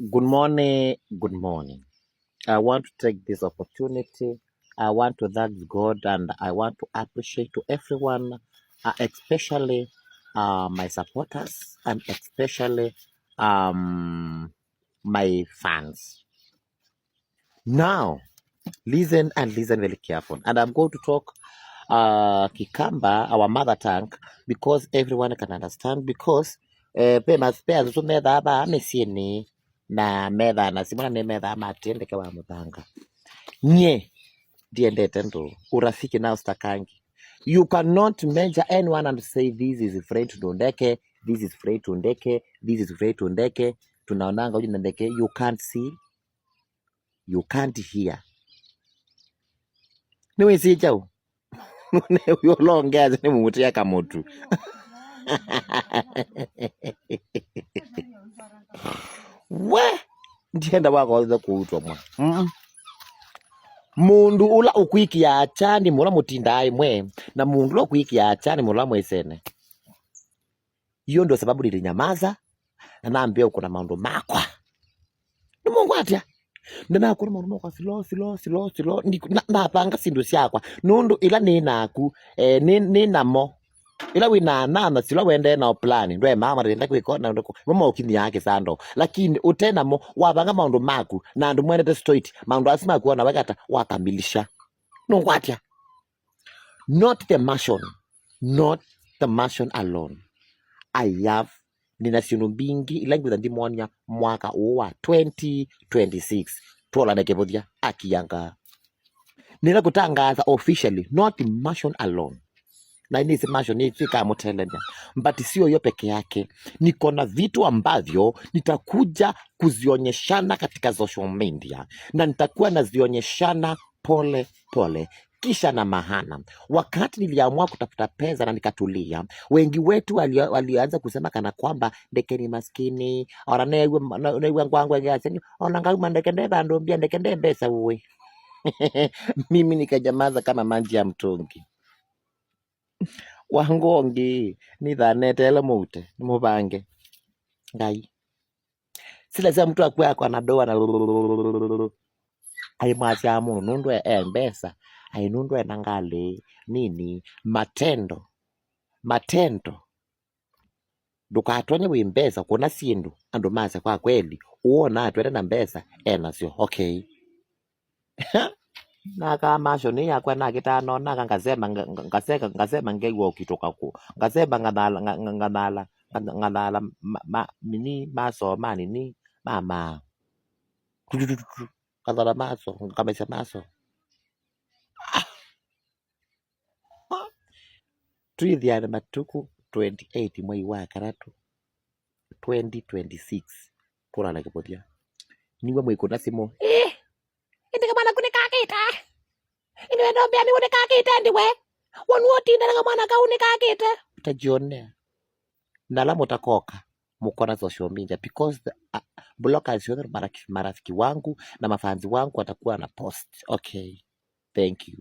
Good morning, good morning. I want to take this opportunity. I want to thank God and I want to appreciate to everyone, especially my supporters and especially my fans. Now, listen and listen very careful. And I'm going to talk Kikamba, our mother tongue, because everyone can understand. Because pe pe azusu metha ba mesieni na metha na simona ne metha matendeke wa muthanga nye ndiendete ndu urafiki nao stakangi. You cannot measure anyone and say this is friend to Ndeke, this is friend to Ndeke, this is friend to Ndeke. Tunaonanga huyu na Ndeke. You can't see, you can't hear. Niwisi chau uyolongea ni mutia kamutu we ndienda wakothe kuutwa mwa Mundu ula ukwikia achani mula mutinda imwe na mundu ula ukwikia achani mula mwesene. Hiyo ndio sababu nilinyamaza na naambia uko na maundu makwa ni Mungu atia ndinakuna maundu makwa silo silo silo silo napanga sindu syakwa nundu ila ninaku ni namo ila wina nana silo wende na plan ndwe mama ndenda kwiko na ndo mama ukini yake sando lakini utenamo wabanga maundu maku na andu mwenete straight maundu asima kuona wakata wakamilisha nungwatia. Not the mansion, not the mansion alone. I have nina sindu mbingi ila ngwitha ndimonia mwaka uu wa 2026 twolane kivuthia akianga nina kutangaza officially, not the mansion alone na ini mansion ikamutelenia but sio hiyo peke yake. Niko na vitu ambavyo nitakuja kuzionyeshana katika social media na nitakuwa nazionyeshana pole pole kisha na mahana. Wakati niliamua kutafuta pesa na nikatulia, wengi wetu walianza kusema kana kwamba Ndeke ni maskini, ona newe ngwangu engaseni ona ngauma Ndeke nde bandu mbia Ndeke nde mbesa uwe. Mimi nikanyamaza kama maji ya mtungi wangongi nithanetele mute nimubange ngai. Si lazima mtu akuwe ako na doa na aimwacia mundu nundu e mbesa ai nundu ena ngali nini. Matendo matendo ndukatonye wi mbesa kuona sindu andu mase kwa kweli uona atwete na mbesa enasyo okay. Naka masho ni yakwa nakitano naka ngasema ngaseka ngasema ngeiwa ukitoka ku ngasema nganala nganala nganala ma, nini maso ma nini mama ngathala maso ngamesya maso twithiane matuku 28 mwei wa karatu 2026 turana kivuthia niwe mwikuna simu indi kamwana kunikakita indi ndombea niwe nikakite ndiwe wonu utindanaga kamwana kau nikakite utajionea nala mutakoka mukona social media because the bloggers yote marafiki wangu na mafanzi wangu watakuwa na post. Okay, thank you.